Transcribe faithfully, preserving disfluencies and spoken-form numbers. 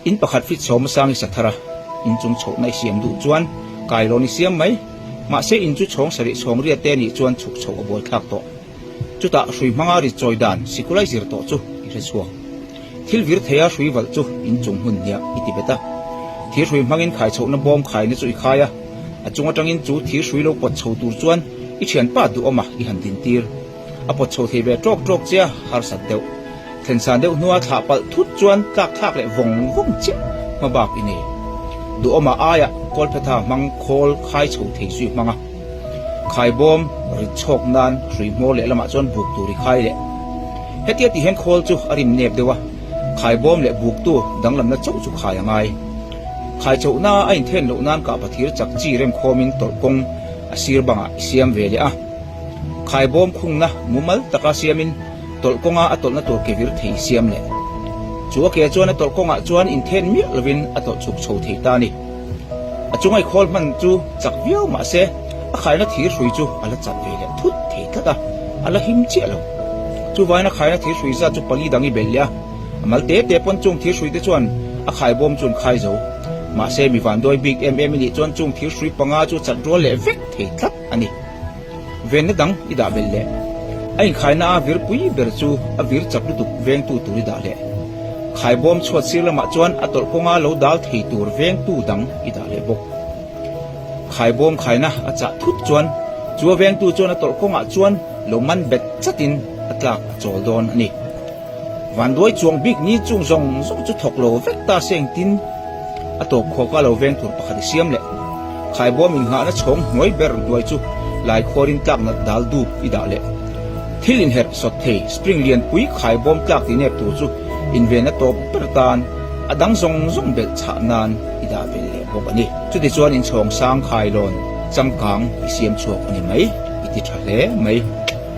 In pakhat fit som a sang i sa thar a, in chung chhohna i siam duh chuan kailon i siam mai. Mahse, in chu chhawng sarih chhawng riat te nih chuan chhuk chhoh a bawl thlak tawh. Chutah hrui hmanga rit chawi dan sikul a i zir tawh chu i hre chhuak. Thil vir theia hrui valh chu in chung hmun nia i ti bet a. Thir hrui hmangin khai chhohna bawm khaina chu i khai a, a chung aṭangin chu thir hrui lo pawt chho tur chuan i ṭhianpa Duhawma i han din tir. A pawt chho thei ve tawk tawk che a, harsat deuh. Thlensan deuh hnua thlah palh thut chuan tlak thlak leh vawng vawng chiah hmabak i nei. Duhawma aiah kawlphetha hmang khawl khai chho thei chu i hmang a. Khaibawm rit chhawk nan hrui hmawr leh lamah chuan buk tur i khai leh. Hetia ti hian khawl chu a rim nep deuh a, khaibawm leh buktu danglamna chauh chu khai a ngai. Khai chhohna a inthen loh nan kah pathir chak chi rem khawmin tawlh kawng a sir bangah i siam ve leh a. Khaibawm khungna mumal taka siamin tawlh kawnga a tawlhna tur ke vir thei siam leh. Chu a ke chuan a tawlh kawngah chuan inthen miah lovin a tawlh chhuk chho thei ta a ni. A chunga i khawl hman chu chak viau mah se, a khaina thir hrui chu a la chat ve leh thut thei tlat a, a la him chiah lo. Chuvangin a khaina thir hrui zat chu pali dang i belh leh a. A mal te te pawn chung thir hrui te chuan a khaibawm chuan khai zo. Mahse, mi vanduai bik em em i nih chuan chung thir hrui panga chu chat rual leh vek thei tlat a ni. Venna dang i dah belh leh. A inkhaina a vir pui ber chu a vir chap lutuk vengtu tur i dah leh. Khaibawm chhuat sir lamah chuan a tawlh kawnga lo dal thei tur vengtu dang i dah leh bawk. Khaibawm khaina a chah thut chuan chu a vengtu chuan a tawlh kawngah chuan lo man bet chatin a tlak a chawl dawn a ni. Vanduai chuang bik ni chung zawng zawng chu thawk lo vek ta se engtin, a tawp khawka lo veng tur pakhat i siam leh. Khaibawm innghahna chhawng hnuai ber duai chu laikhuarin tlak nat dal dup i dah leh. Thil inherh sawt thei spring lianpui khaibawm tlak ti nep tur chu invenna tawp ber tan, a dang zawng zawng belh chhah nan i dah vel leh bawk a ni. Chutichuan in chhawng sang khailon changkang i siam chhuak a ni mai, i ti ṭha hle mai.